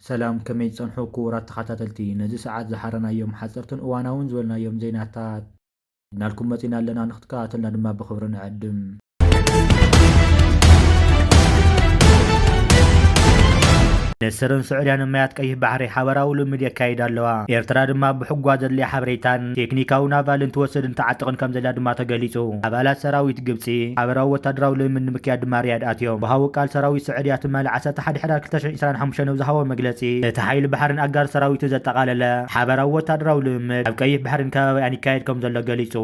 ሰላም፣ ከመይ ትጸንሑ ክቡራት ተኸታተልቲ? ነዚ ሰዓት ዝሓረናዮም ሓጸርትን እዋናውን ዝበልናዮም ዜናታት ሒዝናልኩም መጺና ኣለና፣ ንክትከታተልና ድማ ብኽብሪ ንዕድም። ንስርን ስዑድያን ማያት ቀይሕ ባሕሪ ሓበራዊ ልምምድ የካይዳ ኣለዋ። ኤርትራ ድማ ብሕጓ ዘድልያ ሓበሬታን ቴክኒካዊ ናቫልን ትወስድን ትዓጥቕን ከም ዘላ ድማ ተገሊጹ። ኣባላት ሰራዊት ግብጺ ሓበራዊ ወታደራዊ ልምምድ ንምክያድ ድማ ሪያድ ኣትዮም። ወሃቢ ቃል ሰራዊት ስዑድያ ትማሊ ዓሰርተ ሓደ ሕዳር ክልተ ሽሕን ዕስራን ሓሙሽተን ኣብ ዝሃቦ መግለጺ፣ እቲ ሓይሊ ባሕርን ኣጋር ሰራዊቱ ዘጠቓለለ ሓበራዊ ወታደራዊ ልምምድ ኣብ ቀይሕ ባሕርን ከባቢኣን ይካየድ ከም ዘሎ ገሊጹ።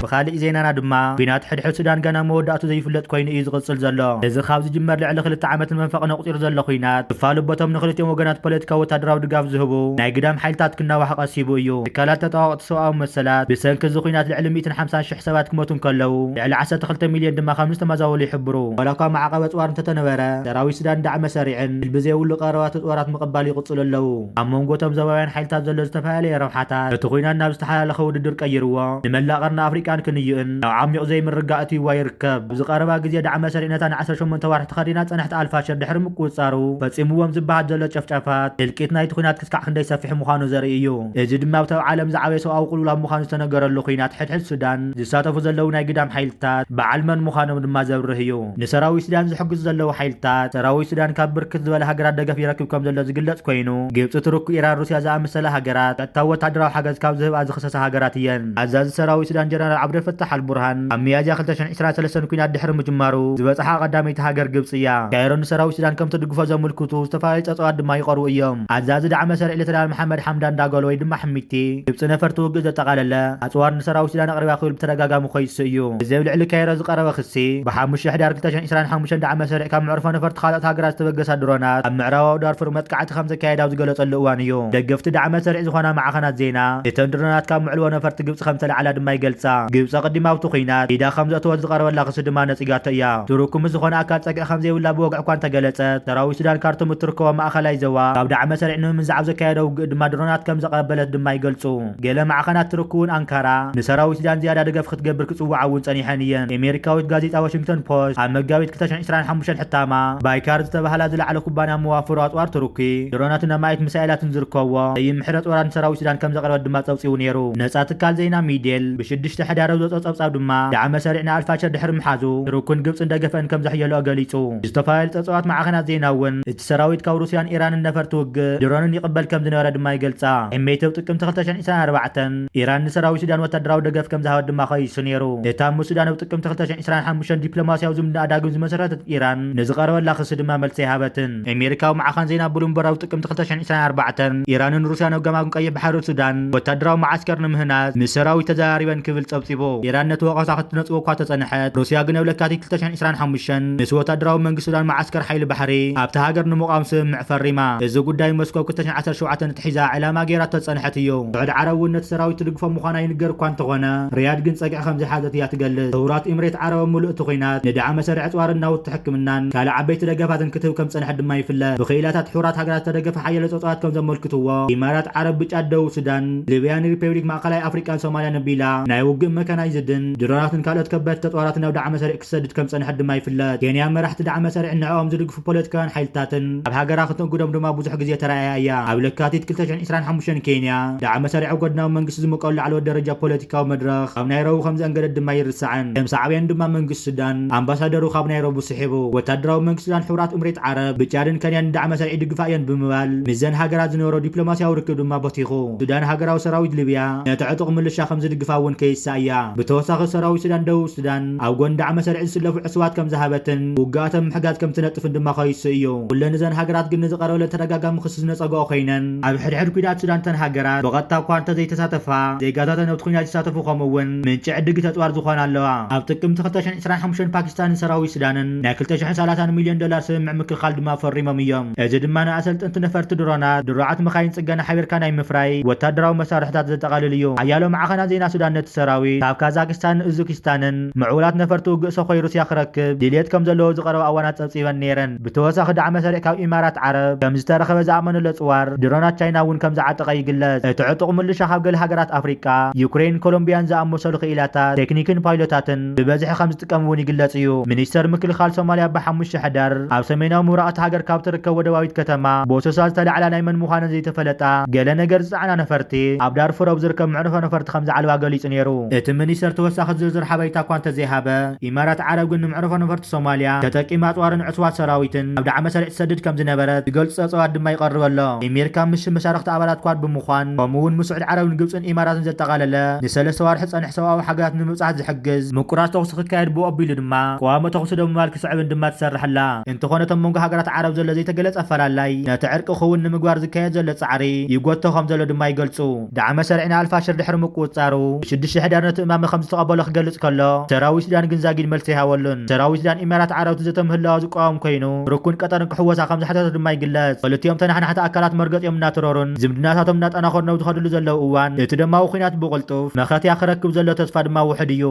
ብኻልእ ዜናና ድማ፣ ኲናት ሕድሕድ ሱዳን ገና መወዳእቱ ዘይፍለጥ ኮይኑ እዩ ዝቕጽል ዘሎ። እዚ ካብ ዝጅመር ልዕሊ ክልተ ዓመት ንመንፈቕ ነቑጺሩ ዘሎ ኲናት፣ ክፋል በቶም ንክልቲኦም ወገናት ፖለቲካዊ ወታደራዊ ድጋፍ ዝህቡ ናይ ግዳም ሓይልታት ክናዋሕ ቀሲቡ እዩ። ትካላት ተጣዋቕቲ ሰብኣዊ መሰላት፣ ብሰንኪ እዚ ኲናት ልዕሊ ሚእትን ሓምሳን ሽሕ ሰባት ክሞቱ እንከለዉ፣ ልዕሊ ዓሰርተ ክልተ ሚልዮን ድማ ከም ዝተመዛበሉ ይሕብሩ። ዋላ እኳ ማዕቐብ ኣጽዋር እንተተነበረ፣ ሰራዊት ሱዳን ዳዕመ ሰሪዕን ብዘይብሉ ቀረባ ተጽዋራት ምቕባል ይቕጽሉ ኣለዉ። ኣብ መንጎ እቶም ዞባውያን ሓይልታት ዘሎ ዝተፈላለየ ረብሓታት፣ እቲ ኲናት ናብ ዝተሓላለኸ ውድድር ቀይርዎ፣ ንመላእ ቀርኒ ኣፍሪቃን ክንይኡን ናብ ዓሚቕ ዘይምርግጋእ እትይዋ ይርከብ። ኣብዚ ቀረባ ግዜ ዳዕመ ሰሪዕ ነታ ንዓሰርተ ሸሞንተ ወርሒ ተኸዲና ዝጸንሐት ኣልፋሽር ድሕሪ ምቁጽጻሩ፣ ፈጺምዎም ዝበሃል ዘሎ ጨፍጫፋት፣ ህልቂት ናይቲ ኲናት ክስካዕ ክንደይ ሰፊሕ ምዃኑ ዘርኢ እዩ። እዚ ድማ ኣብቲ ኣብ ዓለም ዝዓበየ ሰብኣዊ ቅልውላው ምዃኑ ዝተነገረሉ ኲናት ሕድሕድ ሱዳን ዝሳተፉ ዘለዉ ናይ ግዳም ሓይልታት በዓል መን ምዃኖም ድማ ዘብርህ እዩ። ንሰራዊት ሱዳን ዝሕግዙ ዘለዉ ሓይልታት፣ ሰራዊት ሱዳን ካብ ብርክት ዝበለ ሃገራት ደገፍ ይረክብ ከም ዘሎ ዝግለጽ ኮይኑ፣ ግብጺ፣ ቱርኪ፣ ኢራን፣ ሩስያ ዝኣመሰላ ሃገራት ቀጥታዊ ወታደራዊ ሓገዝ ካብ ዝህባ ዝኽሰሳ ሃገራት እየን። ኣዛዚ ሰራዊት ሱዳን ጀነራል ዓብደልፈታሕ ኣልቡርሃን ኣብ ሚያዝያ ክልተ ሽሕን ዕስራን ሰለስተን ኲናት ድሕሪ ምጅማሩ ዝበጽሓ ቀዳመይቲ ሃገር ግብጺ እያ። ካይሮ ንሰራዊት ሱዳን ከም ትድግፎ ዘምልክቱ ዝተፈላለዩ ጸብጻባት ድማ ይቐርቡ እዮም። ኣዛዚ ዳዕመ ሰሪዕ ሌተናል መሓመድ ሓምዳን ዳገሎ ወይ ድማ ሕሚቲ፣ ግብጺ ነፈርቲ ውግእ ዘጠቓለለ ኣጽዋር ንሰራዊት ሱዳን ኣቕሪባ ክብል ብተደጋጋሚ ክኸሱ እዩ። እዚ ኣብ ልዕሊ ካይሮ ዝቐረበ ክሲ፣ ብሓሙሽተ ሕዳር ክልተ ሽሕን ዕስራን ሓሙሽተን ዳዕመ ሰሪዕ ካብ መዕርፎ ነፈርቲ ካልኦት ሃገራት ዝተበገሳ ድሮናት ኣብ ምዕራባዊ ዳርፉር መጥቃዕቲ ከም ዘካየዳ ኣብ ዝገለጸሉ እዋን እዩ። ደገፍቲ ዳዕመ ሰሪዕ ዝኾና ማዕኸናት ዜና፣ እተን ድሮናት ካብ ምዕልቦ ነፈርቲ ግብጺ ከም ዝተለዓላ ድማ ይገልጻ። ግብጺ ኣቐዲማ ኣብቲ ኲናት ኢዳ ከም ዘእተወት ዝቐረበላ ክሲ ድማ ነጺጋቶ እያ። ቱርኪ ምስ ዝኾነ ኣካል ጸግዒ ከም ዘይብላ ብወግዒ እኳ እንተገለጸት፣ ሰራዊት ሱዳን ካርቱም እትርከቦ ማእኸላይ ዞባ ካብ ዳዕመ ሰሪዕ ንምምንዛዕ ኣብ ዘካየዶ ውግእ ድማ ድሮናት ከም ዘቐበለት ድማ ይገልጹ። ገለ ማዕኸናት ቱርኪ እውን ኣንካራ ንሰራዊት ሱዳን ዝያዳ ደገፍ ክትገብር ክጽውዓ እውን ጸኒሐን እየን። ኣሜሪካዊት ጋዜጣ ዋሽንግተን ፖስት ኣብ መጋቢት ክልተ ሽሕን ዕስራን ሓሙሽተን ሕታማ፣ ባይካር ዝተባህላ ዝለዓለ ኩባንያ መዋፍሮ ኣጽዋር ቱርኪ፣ ድሮናትን ኣማኢት ሚሳኤላትን ዝርከብዎ ዘይምሕረ ኣጽዋራት ንሰራዊት ሱዳን ከም ዘቕረበት ድማ ጸብጺቡ ነይሩ። ነጻ ትካል ዜና ሚዴል ብሽዱሽተ ሕዳር ኣብ ዘውጽኦ ጸብጻብ ድማ፣ ዳዕመ ሰሪዕ ንኣልፋሽር ድሕሪ ምሓዙ፣ ቱርክን ግብጽን ደገፈን ከም ዘሕየለኦ ገሊጹ። ዝተፈላለዩ ጸብጻባት ማዕኸናት ዜና እውን፣ እቲ ሰራዊት ካብ ሩስያን ኢራንን ነፈርቲ ውግእ ድሮንን ይቕበል ከም ዝነበረ ድማ ይገልጻ። ሕሜቲ ኣብ ጥቅምቲ ክልተ ሽሕን ዕስራን ኣርባዕተን፣ ኢራን ንሰራዊት ሱዳን ወታደራዊ ደገፍ ከም ዝሃበት ድማ ከይሱ ነይሩ። እታ ምስ ሱዳን ኣብ ጥቅምቲ ክልተ ሽሕን ዕስራን ሓሙሽተን ዲፕሎማስያዊ ዝምድና ኣዳግም ዝመሰረተት ኢራን፣ ንዝቐረበላ ክሲ ድማ መልሲ ኣይሃበትን። ኣሜሪካዊ ማዕኸን ዜና ብሉምበርግ ኣብ ጥቅምቲ ክልተ ሽሕን ዕስራን ኣርባዕተን፣ ኢራንን ሩስያን ኣብ ገማግም ቀይሕ ባሕሪ ሱዳን ወታደራዊ መዓስከር ንምህናጽ ምስ ሰራዊት ተዘራሪበን ክብል ጸብጺቡ። ኢራን ነቲ ወቐሳ ክትነጽጎ እኳ ተጸንሐት፣ ሩስያ ግን ኣብ ለካቲት ክልተ ሽሕን ዕስራን ሓሙሽተን ምስ ወታደራዊ መንግስቲ ሱዳን መዓስከር ሓይሊ ባሕሪ ኣብታ ሃገር ንምቋም ስምምዕ ፈሪማ። እዚ ጉዳይ ሞስኮ ኣብ ክልተ ሽሕን ዓሰርተ ሸውዓተን ኣትሒዛ ዕላማ ገይራቶ ዝጸንሐት እዩ። ስዑዲ ዓረብ እውን ነቲ ሰራዊት ትድግፎ ምዃና ይንገር እኳ እንተኾነ፣ ሪያድ ግን ጸግዒ ከም ዘይሓዘት እያ ትገልጽ። ሕቡራት ኤምሬት ዓረብ ኣብ ምሉእ እቲ ኲናት ንዳዕመ ሰሪዕ ኣጽዋርን ናውቲ ሕክምናን ካልእ ዓበይቲ ደገፋትን ክትህብ ከም ዝጸንሐት ድማ ይፍለጥ። ብክኢላታት ሕቡራት ሃገራት ዝተደገፈ ሓያሎ ጸብጻባት ከም ዘመልክትዎ፣ ኢማራት ዓረብ ብጫድ ደቡብ ሱዳን፣ ሊብያን ሪፐብሊክ ማእከላይ ኣፍሪቃን ሶማልያን ኣቢላ ናይ ውግእ መካናይዝድን ድሮናትን ካልኦት ከበድቲ ተጽዋራትን ናብ ዳዕመ ሰሪዕ ክትሰድድ ከም ዝጸንሐት ድማ ይፍለጥ። ኬንያ መራሕቲ ዳዕመ ሰሪዕን ንዕኦም ዝድግፉ ፖለቲካውያን ሓይልታትን ኣብ ሃገራ ክትእንግዶም ድማ ብዙሕ ግዜ ተራእያ እያ። ኣብ ለካቲት ክልተ ሽሕን ዕስራን ሓሙሽተን ኬንያ ዳዕመ ሰሪዕ ኣብ ጎድናዊ መንግስቲ ዝምቀሉ ላዕለዎት ደረጃ ፖለቲካዊ መድረኽ ኣብ ናይሮቢ ከም ዘእንገደት ድማ ይርስዓን። ከም ሳዕቤን ድማ መንግስቲ ሱዳን ኣምባሳደሩ ካብ ናይሮቢ ስሒቡ። ወታደራዊ መንግስቲ ሱዳን ሕቡራት እምሬት ዓረብ ብጫድን ከንያን ንዳዕመ ሰሪዕ ይድግፋ እየን ብምባል ምስዘን ሃገራት ዝነበሮ ዲፕሎማስያዊ ርክብ ድማ በቲኹ። ሱዳን ሃገራዊ ሰራዊት ሊብያ ነቲ ዕጡቕ ምልሻ ከም ዝድግፋ እውን ከይሳ እያ። ብተወሳኺ ሰራዊት ሱዳን ደቡብ ሱዳን ኣብ ጎኒ ዳዕመ ሰሪዕ ዝስለፉ ዕሱባት ከም ዝሃበትን ውግኣቶም ምሕጋዝ ከም ትነጥፍን ድማ ከይሱ እዩ። ኩለን እዘን ሃገራት ግን ንዝቐረበለን ተደጋጋሚ ክሲ ዝነጸግኦ ኮይነን፣ ኣብ ሕድሕድ ኲናት ሱዳን እተን ሃገራት ብቐጥታ እኳ እንተዘይተሳተፋ፣ ዜጋታተን ኣብቲ ኲናት ይሳተፉ ከምኡ እውን ምንጪ ዕድጊት ኣጽዋር ዝኾና ኣለዋ። ኣብ ጥቅምቲ ክልተ ሽሕን ዕስራን ሓሙሽተን ፓኪስታንን ሰራዊት ሱዳንን ናይ ክልተ ሽሕን ሰላሳን ሚልዮን ዶላር ስምምዕ ምክልኻል ድማ ፈሪሞም እዮም። እዚ ድማ ንኣሰልጠንቲ ነፈርቲ ድሮናት፣ ድሩዓት መኻይን ጽገና ሓቢርካ ናይ ምፍራይ ወታደራዊ መሳርሕታት ዘጠቓልል እዩ። ሓያሎ ማዕኸናት ዜና ሱዳን ነቲ ሰራዊት ካብ ካዛኪስታንን ኡዝኪስታንን ምዕቡላት ነፈርቲ ውግእ ሰኮይ ሩስያ ክረክብ ድልየት ከም ዘለዎ ዝቐረባ እዋናት ጸብጺበን ነይረን። ብተወሳኺ ዳዕመ ሰሪዕ ካብ ኢማራት ዓረብ ከም ዝተረኸበ ዝኣመነሉ ኣጽዋር ድሮናት ቻይና እውን ከም ዝዓጠቐ ይግለጽ። እቲ ዕጡቕ ምልሻ ካብ ገለ ሃገራት ኣፍሪቃ፣ ዩክሬን፣ ኮሎምቢያን ዝኣመሰሉ ክኢላታት ቴክኒክን ፓይሎታትን ብበዝሒ ከም ዝጥቀም እውን ይግለጽ እዩ። ሚኒስተር ምክልኻል ሶማልያ ብሓሙሽተ ሕዳር ኣብ ሰሜናዊ ምብራቕ እታ ሃገር ካብ ትርከብ ወደባዊት ከተማ ቦሶሳ ዝተላዕላ ናይ መን ምዃነን ዘይተፈለጣ ገለ ነገር ዝጸዓና ነፈርቲ ኣብ ዳርፉር ኣብ ዝርከብ መዕርፎ ነፈርቲ ከም ዝዓልባ ገሊጹ ነይሩ። እቲ ሚኒስተር ተወሳኺ ዝርዝር ሓበሬታ እኳ እንተዘይሃበ፣ ኢማራት ዓረብ ግን ንመዕርፎ ነፈርቲ ሶማልያ ተጠቂማ ኣጽዋርን ዕሱባት ሰራዊትን ኣብ ዳዕመ ሰሪዕ ትሰድድ ከም ዝነበረት ዝገልጹ ጸብጻባት ድማ ይቐርብ ኣሎ። ኣሜሪካ ምስ መሻርኽቲ ኣባላት ኳድ ብምዃን፣ ከምኡ እውን ምስ ስዑዲ ዓረብን ግብጽን ኢማራትን ዘጠቓለለ ንሰለስተ ዋርሒ ዝጸንሕ ሰብኣዊ ሓገዛት ንምብጻሕ ዝሕግዝ ምቁራጽ ተኹሲ ክካየድ ብኡ ኣቢሉ ድማ ቀዋሚ ተኹሲ ደው ምባል ክስዕብን ድማ ትሰርሕ ኣላ። እንተኾነ፣ እቶም መንጎ ሃገራት ዓረብ ዘሎ ዘይተገለጸ ኣፈላላይ ነቲ ዕርቂ ክውን ንምግባር ዝካየድ ዘሎ ጻዕሪ ይጎቶ ከም ዘሎ ድማ ይገልጹ። ዳዕመ ሰሪዕ ንኣልፋሽር ድሕሪ ምቁጽጻሩ፣ ብሽዱሽተ ሕዳር ነቲ እማመ ከም ዝተቐበሎ ክገልጽ ከሎ፣ ሰራዊት ሱዳን ግን ዛጊድ መልሲ ኣይሃበሉን። ሰራዊት ሱዳን ኢማራት ዓረብቲ ዘተ ምህላዋ ዝቃወም ኮይኑ፣ ርኩን ቀጠርን ክሕወሳ ከም ዝሓተተ ድማ ይግለጽ። ክልቲኦም ተናሓናሕቲ ኣካላት መርገጺኦም እናተረሩን ዝምድናታቶም እናጠናኸሩን ኣብ ዝኸድሉ ዘለዉ እዋን፣ እቲ ደማዊ ኲናት ብቕልጡፍ መኸትያ ክረክብ ዘሎ ተስፋ ድማ ውሑድ እዩ።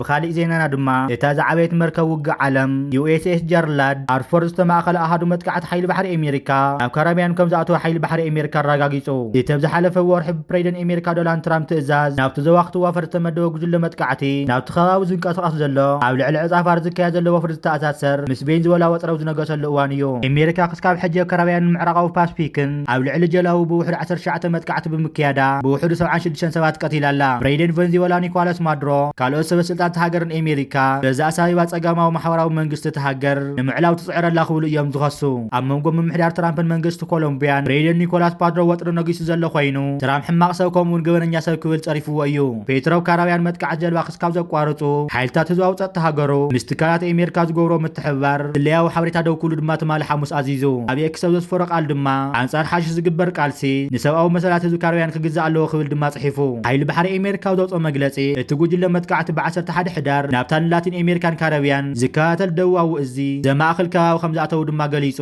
ብኻሊእ ዜናና ድማ፣ እታ ዝዓበየት መርከብ ውግእ ዓለም፣ ዩ ኤስ ኤስ ጀርላድ፣ ኣርፎር ዝተማእኸለ ኣሃዱ መጥቃዕቲ ሓይሊ ባሕሪ ኣሜሪካ ኣብ ካራብያን ከም ዝኣተወ ሓይሊ ባሕሪ ኣሜሪካ ኣረጋጊጹ። እቲ ኣብ ዝሓለፈ ወርሒ ብፕሬዚደንት ኣሜሪካ ዶናልድ ትራምፕ ትእዛዝ ናብቲ ዞባ ክትዋፈር ዝተመደበ ጉጅለ መጥቃዕቲ ናብቲ ከባቢ ዝንቀሳቐስ ዘሎ፣ ኣብ ልዕሊ ዕጻፋር ዝካየድ ዘሎ ወፍሪ ዝተኣሳሰር፣ ምስ ቬንዙዌላ ወጥሪ ዝነገሰሉ እዋን እዩ። ኣሜሪካ ክስካብ ሕጂ ኣብ ካራብያንን ምዕራባዊ ፓስፊክን ኣብ ልዕሊ ጀላቡ ብውሕዱ ዓሰርተ ትሽዓተ መጥቃዕቲ ብምክያዳ፣ ብውሕዱ ሰብዓን ሽዱሽተን ሰባት ቀቲላ ኣላ። ፕሬዚደንት ቬንዙዌላ ኒኮላስ ማዱሮ፣ ካልኦት ሰበ ስልጣን እታ ሃገርን ኣሜሪካ፣ በዚ ኣሳቢባ ጸጋማዊ ማሕበራዊ መንግስቲ እታ ሃገር ንምዕላው ትጽዕር ኣላ ክብሉ እዮም ዝኸሱ። ኣብ መንጎ ምምሕዳር ትራምፕን መንግስቲ ኮሎምቢያን ፕሬዚደንት ኒኮላስ ማዱሮ ወጥሪ ነጊሱ ዘሎ ኮይኑ፣ ትራምፕ ሕማቕ ሰብ ከምኡውን ገበነኛ ሰብ ክብል ጸሪፍዎ እዩ። ፔትሮ ካራብያን መጥቃዕቲ ጀልባ ክስካብ ዘቋርጹ፣ ሓይልታት ህዝባዊ ጸጥታ ሃገሩ ምስ ትካላት ኣሜሪካ ዝገብሮ ምትሕብባር ስለያዊ ሓበሬታ ደው ክብሉ ድማ ትማሊ ሓሙስ ኣዚዙ። ኣብ ኤክስ ኣብ ዘስፈሮ ቃል ድማ፣ ኣንጻር ሓሽሽ ዝግበር ቃልሲ ንሰብኣዊ መሰላት ህዝቢ ካራብያን ክግዛእ ኣለዎ ክብል ድማ ጽሒፉ። ሓይሊ ባሕሪ ኣሜሪካ ኣብ ዘውጽኦ መግለጺ፣ እቲ ጉጅለ መጥቃዕቲ ብ ዓሰርተ ሓደ ሕዳር ናብታ ንላቲን ኣሜሪካን ካራብያን ዝከታተል ደቡባዊ እዚ ዘማእከል ከባቢ ከም ዝኣተዉ ድማ ገሊጹ።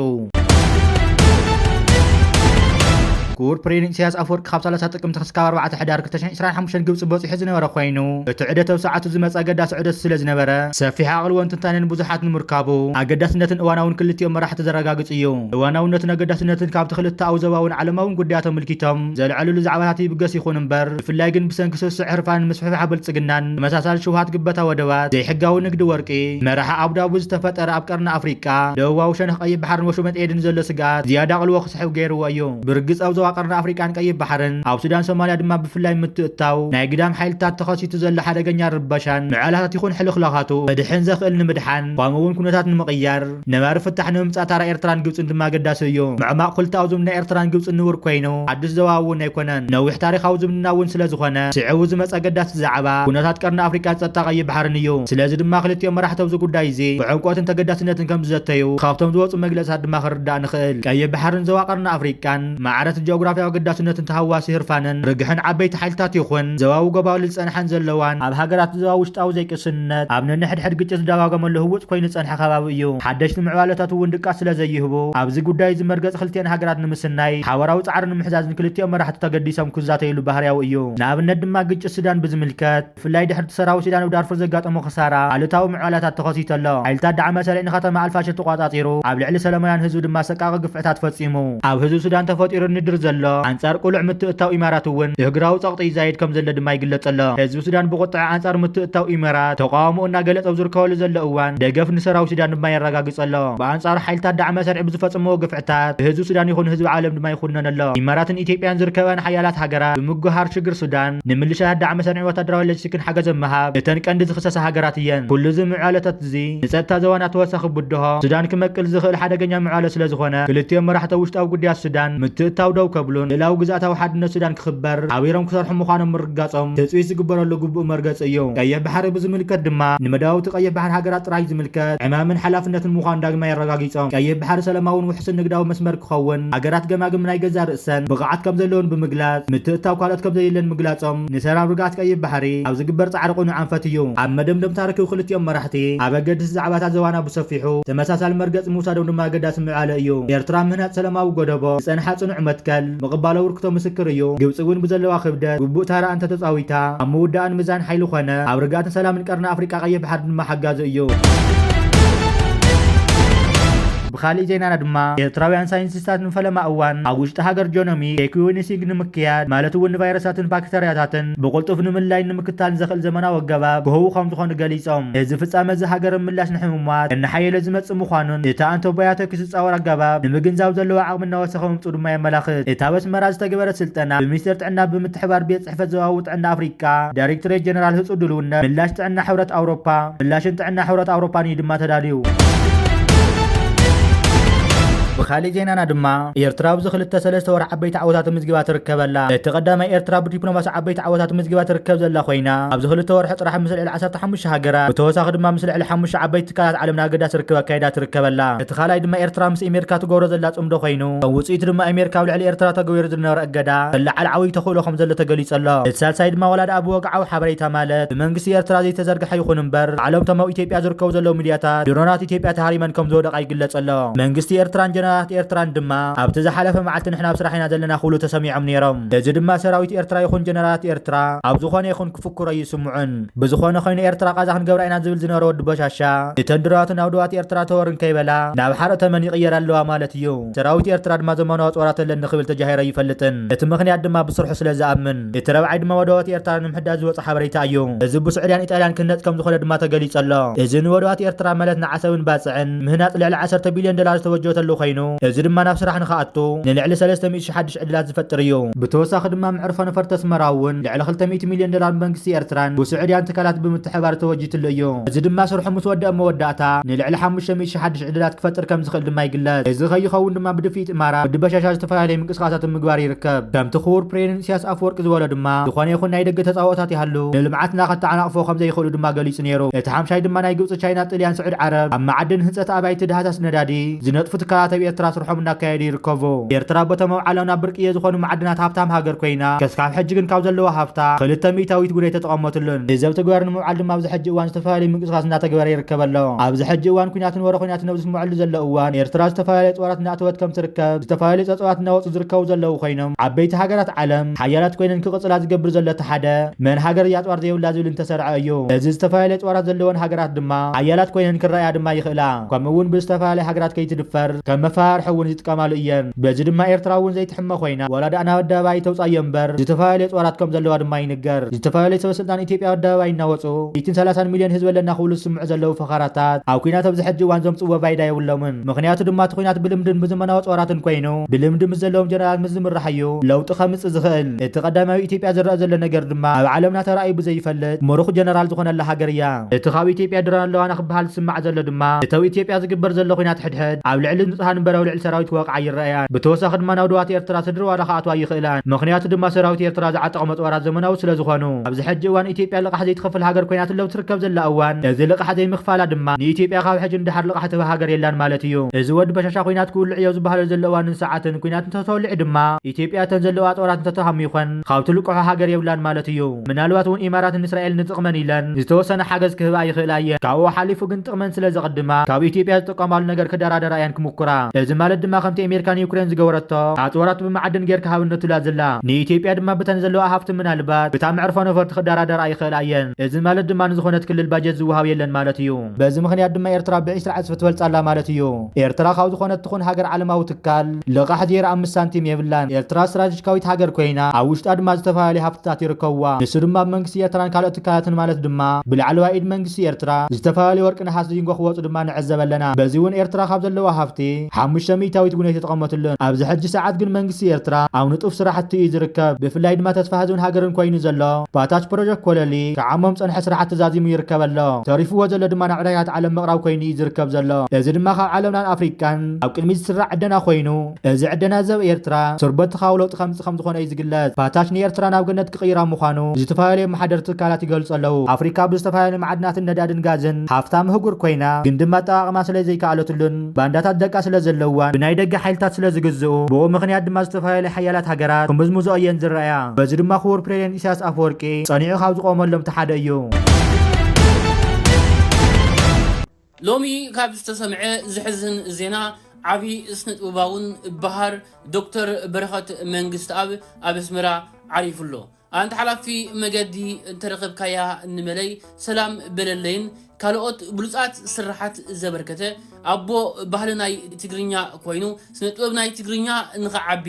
ክቡር ፕሬዚደንት ኢሳያስ ኣፈወርቂ ካብ ሰላሳ ጥቅምቲ ክሳብ ኣርባዕተ ሕዳር ክልተ ሽሕን ዕስራን ሓሙሽተን ግብጺ በጺሑ ዝነበረ ኮይኑ፣ እቲ ዑደት ኣብ ሰዓቱ ዝመጸ ኣገዳሲ ዑደት ስለ ዝነበረ፣ ሰፊሕ ኣቓልቦን ትንታነን ብዙሓት ንምርካቡ ኣገዳስነትን እዋናውን ክልቲኦም መራሕቲ ዘረጋግጽ እዩ። እዋናውነትን ኣገዳስነትን ካብቲ ክልተኣዊ ዞባውን ዓለማውን ጉዳያት ኣመልኪቶም ዘልዐሉሉ ዛዕባታት ይብገስ ይኹን እምበር፣ ብፍላይ ግን ብሰንኪ ስሱዕ ህርፋንን ምስፍሕፋሕ ብልጽግናን ተመሳሳሊ ሽውሃት ግበታ ወደባት፣ ዘይሕጋዊ ንግዲ ወርቂ፣ መርሓ ኣቡዳቢ ዝተፈጠረ ኣብ ቀርኒ ኣፍሪቃ፣ ደቡባዊ ሸነኽ ቀይሕ ባሕርን ወሽመጥ ኤድን ዘሎ ስግኣት ዝያዳ ኣቓልቦ ክስሕብ ገይርዎ እዩ። ብርግጽ ኣብ ዞባ ቀርኒ ኣፍሪቃን ቀይሕ ባሕርን፣ ኣብ ሱዳን ሶማልያ ድማ ብፍላይ ምትእትታው ናይ ግዳም ሓይልታት ተኸሲቱ ዘሎ ሓደገኛ ርበሻን ምዕባላታት ይኹን ሕልኽላኻቱ ከድሕን ዘኽእል ንምድሓን፣ ከምኡ እውን ኩነታት ንምቕያር፣ ነባሪ ፍታሕ ንምምጻእ ታራ ኤርትራን ግብጽን ድማ ኣገዳሲ እዩ። ምዕማቕ ክልተኣዊ ዝምድና ኤርትራን ግብጽን ንቡር ኮይኑ፣ ሓድሽ ዞባ እውን ኣይኮነን። ነዊሕ ታሪኻዊ ዝምድና እውን ስለ ዝኾነ፣ ስዒቡ ዝመጸ ኣገዳሲ ዛዕባ ኩነታት ቀርኒ ኣፍሪቃን ጸጥታ ቀይሕ ባሕርን እዩ። ስለዚ ድማ ክልቲኦም መራሕቲ ኣብዚ ጉዳይ እዚ ብዕምቆትን ተገዳስነትን ከም ዝዘተዩ ካብቶም ዝወጹ መግለጽታት ድማ ክርዳእ ንኽእል። ቀይሕ ባሕርን ዞባ ቀርኒ ኣፍሪቃን ማዕረት ጂኦግራፊያዊ ኣገዳስነትን ተሃዋሲ ህርፋንን ርግሕን ዓበይቲ ሓይልታት ይኹን ዞባዊ ጎባልል ዝጸንሐን ዘለዋን ኣብ ሃገራት ዞባ ውሽጣዊ ዘይቅስነት ኣብ ነንሕድሕድ ግጭት ዝደጋገመሉ ህውጽ ኮይኑ ዝጸንሐ ከባቢ እዩ። ሓደሽቲ ምዕባለታት እውን ድቃስ ስለ ዘይህቡ ኣብዚ ጉዳይ እዚ መርገጺ ክልቲአን ሃገራት ንምስናይ ሓበራዊ ጻዕሪ ንምሕዛዝ ንክልቲኦም መራሕቲ ተገዲሶም ክዛተይሉ ባህርያዊ እዩ። ንኣብነት ድማ ግጭት ሱዳን ብዝምልከት ብፍላይ ድሕሪ እቲ ሰራዊት ሱዳን ኣብ ዳርፉር ዘጋጠሞ ክሳራ ኣሉታዊ ምዕባላታት ተኸሲቱ ኣሎ። ሓይልታት ዳዕመ ሰሪዕ ንከተማ ኣልፋሽር ተቋጻጺሩ ኣብ ልዕሊ ሰላማውያን ህዝቢ ድማ ሰቃቂ ግፍዕታት ፈጺሙ። ኣብ ህዝቢ ሱዳን ተፈጢሩ ንድር ዘሎ ኣንጻር ቅሉዕ ምትእትታው ኢማራት እውን እህግራዊ ጸቕጢ ይዛየድ ከም ዘሎ ድማ ይግለጽ ኣሎ። ህዝቢ ሱዳን ብቁጥዐ ኣንጻር ምትእትታው ኢማራት ተቃውሞ እናገለጸ ኣብ ዝርከበሉ ዘሎ እዋን ደገፍ ንሰራዊት ሱዳን ድማ የረጋግጽ ኣሎ። ብኣንጻሩ ሓይልታት ዳዕመ ሰሪዕ ብዝፈጸምዎ ግፍዕታት ብህዝቢ ሱዳን ይኹን ህዝቢ ዓለም ድማ ይኹነን ኣሎ። ኢማራትን ኢትዮጵያን ዝርከበን ሓያላት ሃገራት ብምጉሃር ሽግር ሱዳን ንምልሻታት ዳዕመ ሰሪዕን ወታደራዊ ሎጂስቲክን ሓገዝ ኣብ ምሃብ እተን ቀንዲ ዝኽሰሳ ሃገራት እየን። ኩሉ እዚ ምዕባለታት እዚ ንጸጥታ ዞባና ተወሳኺ ብድሆ ሱዳን ክመቅል ዝኽእል ሓደገኛ ምዕባለ ስለ ዝኾነ፣ ክልቲኦም መራሕቲ ውሽጣዊ ጉዳያት ሱዳን ምትእትታው ደው ከብሉን ልእላዊ ግዝኣታዊ ሓድነት ሱዳን ክኽበር ሓቢሮም ክሰርሑ ምዃኖም ምርግጋጾም ትጽቢት ዝግበረሉ ግቡእ መርገጺ እዩ። ቀይሕ ባሕሪ ብዝምልከት ድማ ንመዳውብቲ ቀይሕ ባሕሪ ሃገራት ጥራይ ዝምልከት ዕማምን ሓላፍነትን ምዃኑ ዳግማይ ኣረጋጊጾም፣ ቀይሕ ባሕሪ ሰላማውን ውሕስን ንግዳዊ መስመር ክኸውን ሃገራት ገማግም ናይ ገዛእ ርእሰን ብቕዓት ከም ዘለውን ብምግላጽ፣ ምትእትታው ካልኦት ከም ዘየለን ምግላጾም፣ ንሰላም ርግኣት ቀይሕ ባሕሪ ኣብ ዝግበር ጻዕሪ ቅኑዕ ኣንፈት እዩ። ኣብ መደምደምታ ርክብ ክልቲኦም መራሕቲ ኣብ ኣገደስቲ ዛዕባታት ዞባና ብሰፊሑ ተመሳሳሊ መርገጺ ምውሳዶም ድማ ኣገዳሲ ምዕባለ እዩ። ኤርትራ ምህናጽ ሰላማዊ ጎደቦ፣ ዝጸንሓ ጽኑዕ መትከል፣ ምቕባል ኣበርክቶ ምስክር እዩ። ግብፂ እውን ብዘለዋ ክብደት ግቡእ ታራ እንተተፃዊታ፣ ኣብ ምውዳእን ምዛን ሓይሊ ኮነ ኣብ ርግኣትን ሰላምን ቀርኒ ኣፍሪቃ ቀይሕ ባሕሪ ድማ ሓጋዚ እዩ። ብኻሊእ ዜናና ድማ፣ ኤርትራውያን ሳይንቲስታት ንፈለማ እዋን ኣብ ውሽጢ ሃገር ጆኖሚ ሴኩዌንሲንግ ንምክያድ፣ ማለት እውን ንቫይረሳትን ባክተርያታትን ብቕልጡፍ ንምልላይ ንምክታል ዘኽእል ዘመናዊ ኣገባብ ክህቡ ከም ዝኾኑ ገሊጾም። እዚ ፍጻመ እዚ ሃገር ምላሽ ንሕሙማት እናሓየለ ዝመጽእ ምዃኑን እቲ ኣንቶባዮቲክስ ዝጻወር ኣገባብ ንምግንዛብ ዘለዎ ዓቕሚ እናወሰኸ ምምጽኡ ድማ የመላኽት። እታ ኣብ ኣስመራ ዝተገበረት ስልጠና ብሚኒስቴር ጥዕና ብምትሕባር ቤት ጽሕፈት ዞባዊ ጥዕና ኣፍሪቃ ዳይሬክቶሬት ጀነራል ህጹጽ ድልውነት ምላሽ ጥዕና ሕብረት ኣውሮፓ፣ ምላሽን ጥዕና ሕብረት ኣውሮፓን እዩ ድማ ተዳልዩ። ብኻሊእ ዜናና ድማ፣ ኤርትራ ኣብዚ ክልተ ሰለስተ ወርሒ ዓበይቲ ዓወታት ምዝጊባ ትርከበላ። እቲ ቀዳማይ፣ ኤርትራ ብዲፕሎማሲ ዓበይቲ ዓወታት ምዝጊባ ትርከብ ዘላ ኮይና፣ ኣብዚ ክልተ ወርሒ ጥራሕ ምስ ልዕሊ ዓሰርተ ሓሙሽተ ሃገራት፣ ብተወሳኺ ድማ ምስ ልዕሊ ሓሙሽተ ዓበይቲ ትካላት ዓለምና ኣገዳሲ ርክብ ኣካይዳ ትርከበላ። እቲ ካልኣይ ድማ፣ ኤርትራ ምስ ኣሜሪካ ትገብሮ ዘላ ጽምዶ ኮይኑ፣ ከም ውጽኢት ድማ ኣሜሪካ ኣብ ልዕሊ ኤርትራ ተገቢሩ ዝነበረ እገዳ ክለዓል ዓብዪ ተኽእሎ ከም ዘሎ ተገሊጹ ኣሎ። እቲ ሳልሳይ ድማ፣ ዋላ ደኣ ብወግዓዊ ሓበሬታ፣ ማለት ብመንግስቲ ኤርትራ ዘይተዘርግሐ ይኹን እምበር፣ ባዕሎም እቶም ኣብ ኢትዮጵያ ዝርከቡ ዘለዉ ሚድያታት፣ ድሮናት ኢትዮጵያ ተሃሪመን ከም ዝወደቓ ይግለጽ ኣሎ። መንግስቲ ኤርትራን ጀነራላት ኤርትራን ድማ፣ ኣብቲ ዝሓለፈ መዓልቲ ንሕና ኣብ ስራሕ ኢና ዘለና ክብሉ ተሰሚዖም ነይሮም። እዚ ድማ ሰራዊት ኤርትራ ይኹን ጀነራላት ኤርትራ ኣብ ዝኾነ ይኹን ክፍክሮ ይስምዑን። ብዝኾነ ኮይኑ ኤርትራ ቃዛ ክንገብራ ኢና ዝብል ዝነበረ ወዲ በሻሻ፣ እተን ድሮናት ናብ ዶባት ኤርትራ ተወርን ከይበላ ናብ ሓርቕ ተመን ይቕየራ ኣለዋ ማለት እዩ። ሰራዊት ኤርትራ ድማ ዘመናዊ ኣጽዋራት ኣለኒ ክብል ተጃሂሩ ኣይፈልጥን። እቲ ምኽንያት ድማ ብስርሑ ስለ ዝኣምን። እቲ ረብዓይ ድማ ወደባት ኤርትራ ንምሕዳስ ዝወጸ ሓበሬታ እዩ። እዚ ብስዑድያን ኢጣልያን ክህነጽ ከም ዝኾነ ድማ ተገሊጹ ኣሎ። እዚ ንወደባት ኤርትራ ማለት ንዓሰብን ባጽዕን ምህናጽ ልዕሊ ዓሰርተ ቢልዮን ዶላር ዝተበጀወተሉ ኮይኑ፣ እዚ ድማ ናብ ስራሕ ንኽኣቱ ንልዕሊ ሰለስተ ሚእቲ ሺሕ ሓድሽ ዕድላት ዝፈጥር እዩ። ብተወሳኺ ድማ መዕርፎ ነፈርቲ ኣስመራ እውን ልዕሊ ክልተ ሚእቲ ሚልዮን ዶላር መንግስቲ ኤርትራን ብስዑድያን ትካላት ብምትሕባር ተበጂትሉ እዩ። እዚ ድማ ስርሑ ምስ ወደአ መወዳእታ ንልዕሊ ሓሙሽተ ሚእቲ ሺሕ ሓድሽ ዕድላት ክፈጥር ከም ዝኽእል ድማ ይግለጽ። እዚ ከይኸውን ድማ ብድፍኢት እማራት ወዲ በሻሻ ዝተፈላለዩ ምንቅስቃሳት ምግባር ይርከብ። ከምቲ ክቡር ፕሬዚደንት ኢሳያስ ኣፈወርቂ ዝበሎ ድማ፣ ዝኾነ ይኹን ናይ ደገ ተጻብኦታት ይሃሉ፣ ንልምዓትና ከተዓናቕፎ ከም ዘይኽእሉ ድማ ገሊጹ ነይሩ። እቲ ሓምሻይ ድማ፣ ናይ ግብጺ፣ ቻይና፣ ጥልያን፣ ስዑድ ዓረብ ኣብ መዓድን ህንጸት ኣባይቲ፣ ዳህሳስ ነዳዲ ዝነጥፉ ትካላት ኣብ ኤርትራ ስርሖም እናካየዱ ይርከቡ። ኤርትራ በቶም ኣብ ዓለምና ብርቅየ ዝኾኑ መዓድናት ሃብታም ሃገር ኮይና፣ ከስካብ ሕጂ ግን ካብ ዘለዋ ሃብታ ክልተ ሚእታዊት እውን ኣይተጠቐመትሉን። እዚ ኣብ ተግባር ንምውዓል ድማ ኣብዚ ሕጂ እዋን ዝተፈላለዩ ምንቅስቃስ እናተገበረ ይርከብ ኣሎ። ኣብዚ ሕጂ እዋን ኩናትን ወረ ኩናትን ኣብ ዝስምዐሉ ዘሎ እዋን፣ ኤርትራ ዝተፈላለዩ ጸዋራት እናእተወት ከም ትርከብ ዝተፈላለዩ ጸብጻባት እናወጹ ዝርከቡ ዘለዉ ኮይኖም፣ ዓበይቲ ሃገራት ዓለም ሓያላት ኮይነን ክቕጽላ ዝገብር ዘሎ እቲ ሓደ፣ መን ሃገር እያ ጸዋር ዘይብላ ዝብል እንተሰርዐ እዩ። እዚ ዝተፈላለዩ ጸዋራት ዘለወን ሃገራት ድማ ሓያላት ኮይነን ክረኣያ ድማ ይኽእላ። ከምኡ እውን ብዝተፈላለየ ሃገራት ከይትድፈር ከም መፈራርሒ እውን ዝጥቀማሉ እየን። በዚ ድማ ኤርትራ እውን ዘይትሕመ ኮይና፣ ዋላ ደኣ ናብ ኣደባባይ ተውጻዮ እምበር፣ ዝተፈላለዩ ጸዋራት ከም ዘለዋ ድማ ይንገር። ዝተፈላለዩ ሰበስልጣን ኢትዮጵያ ኣደባባይ እናወጹ፣ ሚእትን ሰላሳን ሚልዮን ህዝቢ ኣለና ክብሉ ዝስምዑ ዘለዉ ፈኸራታት፣ ኣብ ኲናት ኣብዚ ሕጂ እዋን ዘምጽእዎ ባይዳ የብሎምን። ምኽንያቱ ድማ እቲ ኲናት ብልምድን ብዘመናዊ ጸዋራትን ኮይኑ፣ ብልምዲ ምስ ዘለዎም ጀነራላት ምስ ዝምራሕ እዩ ለውጢ ከምጽእ ዝኽእል። እቲ ቀዳማይ ኢትዮጵያ ዝረኣ ዘሎ ነገር ድማ፣ ኣብ ዓለምና ተራእዩ ብዘይፈልጥ ምሩኽ ጀነራል ዝኾነላ ሃገር እያ። እቲ ካብ ኢትዮጵያ ድሮን ኣለዋና ክበሃል ዝስማዕ ዘሎ ድማ፣ እቲ ኣብ ኢትዮጵያ ዝግበር ዘሎ ኲናት ሕድሕድ ኣብ ልዕሊ ንጹሃን እምበር ኣብ ልዕሊ ሰራዊት ክወቕዓ ይረኣያን። ብተወሳኺ ድማ ናብ ዶባት ኤርትራ ስድርዋዳ ክኣትዋ ይኽእላን። ምኽንያቱ ድማ ሰራዊት ኤርትራ ዝዓጠቖም ኣጽዋራት ዘመናዊ ስለ ዝኾኑ። ኣብዚ ሕጂ እዋን ኢትዮጵያ ልቓሕ ዘይትኸፍል ሃገር ኮይና ትለው ትርከብ ዘላ እዋን፣ እዚ ልቓሕ ዘይምኽፋላ ድማ ንኢትዮጵያ ካብ ሕጂ ንደሓር ልቓሕ ትህባ ሃገር የላን ማለት እዩ። እዚ ወዲ በሻሻ ኲናት ክውልዕ እዮ ዝበሃለሉ ዘሎ እዋንን ሰዓትን ኲናት እንተተወሊዑ ድማ፣ ኢትዮጵያ እተን ዘለዋ ኣጽዋራት እንተተሃሚኾን ካብ ትልቅሖ ሃገር የብላን ማለት እዩ። ምናልባት እውን ኢማራትን እስራኤልን ንጥቕመን ኢለን ዝተወሰነ ሓገዝ ክህባ ይኽእላ እየን። ካብኡ ሓሊፉ ግን ጥቕመን ስለ ዘቕድማ፣ ካብ ኢትዮጵያ ዝጥቀማሉ ነገር ክደራደራ እየን ክምኩራ። እዚ ማለት ድማ ከምቲ ኣሜሪካ ንዩክሬን ዝገበረቶ፣ ኣጽዋራት ብመዓድን ጌርካ ሃብኒ ትብላ ዘላ፣ ንኢትዮጵያ ድማ ብተን ዘለዋ ሃብቲ ምናልባት ብታ መዕርፎ ነፈርቲ ክደራደራ ይኽእላ እየን። እዚ ማለት ድማ ንዝኾነት ክልል ባጀት ዝወሃብ የለን ማለት እዩ። በዚ ምኽንያት ድማ ኤርትራ ብዒስራ ዕጽፊ ትበልጻ ኣላ ማለት እዩ። ኤርትራ ካብ ዝኾነት ትኹን ሃገር ዓለማዊ ትካል ልቓሕ ዜሮ ኣምስት ሳንቲም የብላን። ኤርትራ ስትራቴጂካዊት ሃገር ኮይና፣ ኣብ ውሽጣ ድማ ዝተፈላለዩ ሃብትታት ይርከብዋ። ንሱ ድማ ኣብ መንግስቲ ኤርትራን ካልኦት ትካላትን ማለት ድማ ብላዕለዋይ ኢድ መንግስቲ ኤርትራ ዝተፈላለዩ ወርቂ፣ ነሃስ፣ ዚንጎ ክወጹ ድማ ንዕዘብ ኣለና። በዚ እውን ኤርትራ ካብ ዘለዋ ሃብቲ ሓሙሽተ ሚእታዊት እውን ኣይተጠቐመትሉን። ኣብዚ ሕጂ ሰዓት ግን መንግስቲ ኤርትራ ኣብ ንጡፍ ስራሕቲ እዩ ዝርከብ። ብፍላይ ድማ ተስፋ ህዝብን ሃገርን ኮይኑ ዘሎ ፓታች ፕሮጀክት ኮለሊ ክዓሞም ጸንሐ ስራሕቲ ዛዚሙ ይርከብ ኣሎ። ተሪፍዎ ዘሎ ድማ ናብ ዕዳጋታት ዓለም ምቕራብ ኮይኑ እዩ ዝርከብ ዘሎ። እዚ ድማ ካብ ዓለምናን ኣፍሪቃን ኣብ ቅድሚት ዝስራዕ ዕደና ኮይኑ፣ እዚ ዕደና እዚ ኣብ ኤርትራ ሰርበትኻዊ ለውጢ ከምጽእ ከም ዝኾነ እዩ ዝግለጽ። ፓታች ንኤርትራ ናብ ገነት ክቕይራ ምዃኑ ዝተፈላለዩ መሓደርቲ ትካላት ይገልጹ ኣለዉ። ኣፍሪካ ብዝተፈላለዩ መዓድናትን ነዳድን ጋዝን ሃፍታም ኣህጉር ኮይና፣ ግን ድማ ኣጠቓቕማ ስለ ዘይከኣለትሉን ባንዳታት ደቃ ስለ ዘለዋን ብናይ ደገ ሓይልታት ስለ ዝግዝኡ፣ ብኡ ምኽንያት ድማ ዝተፈላለዩ ሓያላት ሃገራት ክምዝምዝኦ እየን ዝረኣያ። በዚ ድማ ክቡር ፕሬዚደንት ኢሳያስ ኣፈወርቂ ጸኒዑ ካብ ዝቆመሎም እቲ ሓደ እዩ። ሎሚ ካብ ዝተሰምዐ ዝሕዝን ዜና፣ ዓቢ ስነጥበባውን በሃር ዶክተር በረኸት መንግስትኣብ ኣብ ኣስመራ ዓሪፉ ኣሎ። ኣንታ ሓላፊ መገዲ እንተረኸብካያ እንመለይ ሰላም በለለይን ካልኦት ብሉጻት ስራሓት ዘበርከተ ኣቦ ባህሊ ናይ ትግርኛ ኮይኑ ስነጥበብ ናይ ትግርኛ ንኸዓቢ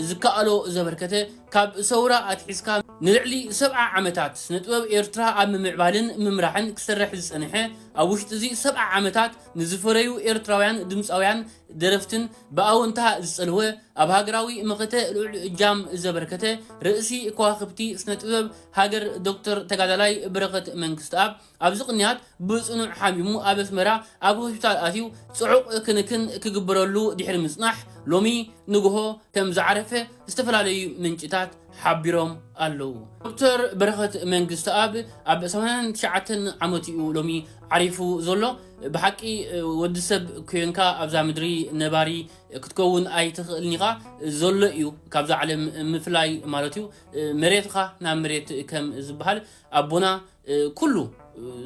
ዝከኣሎ ዘበርከተ ካብ ሰውራ ኣትሒዝካ ንልዕሊ ሰብዓ ዓመታት ስነጥበብ ኤርትራ ኣብ ምምዕባልን ምምራሕን ክሰርሕ ዝጸንሐ ኣብ ውሽጢ እዚ ሰብዓ ዓመታት ንዝፈረዩ ኤርትራውያን ድምፃውያን ደረፍትን ብኣወንታ ዝጸልወ ኣብ ሃገራዊ መኸተ ልዑል እጃም ዘበርከተ ርእሲ ከዋኽብቲ ስነ ጥበብ ሃገር ዶክተር ተጋዳላይ በረኸት መንግስትኣብ ኣብዚ ቅንያት ብጽኑዕ ሓሚሙ ኣብ ኣስመራ ኣብ ሆስፒታል ኣትዩ ጽዑቕ ክንክን ክግበረሉ ድሕሪ ምጽናሕ ሎሚ ንግሆ ከም ዝዓረፈ ዝተፈላለዩ ምንጭታት ሓቢሮም ኣለዉ። ዶክተር በረኸት መንግስትኣብ ኣብ ሰማንያን ትሽዓተን ዓመቱ እዩ ሎሚ ዓሪፉ ዘሎ። ብሓቂ ወዲ ሰብ ኮንካ ኣብዛ ምድሪ ነባሪ ክትከውን ኣይትኽእልን ኢኻ። ዘሎ እዩ ካብዛ ዓለም ምፍላይ ማለት እዩ። መሬትኻ ናብ መሬት ከም ዝበሃል ኣቦና ኩሉ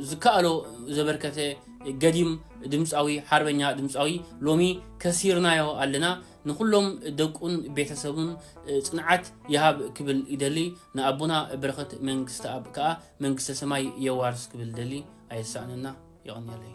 ዝከኣሎ ዘበርከተ ገዲም ድምፃዊ ሓርበኛ ድምፃዊ ሎሚ ከሲርናዮ ኣለና። ንኩሎም ደቁን ቤተሰቡን ጽንዓት ይሃብ ክብል ይደሊ። ንኣቦና በረኸት መንግስተ ኣብ ከኣ መንግስተ ሰማይ የዋርስ ክብል ደሊ። ኣየሳእነና። የቐንየለይ።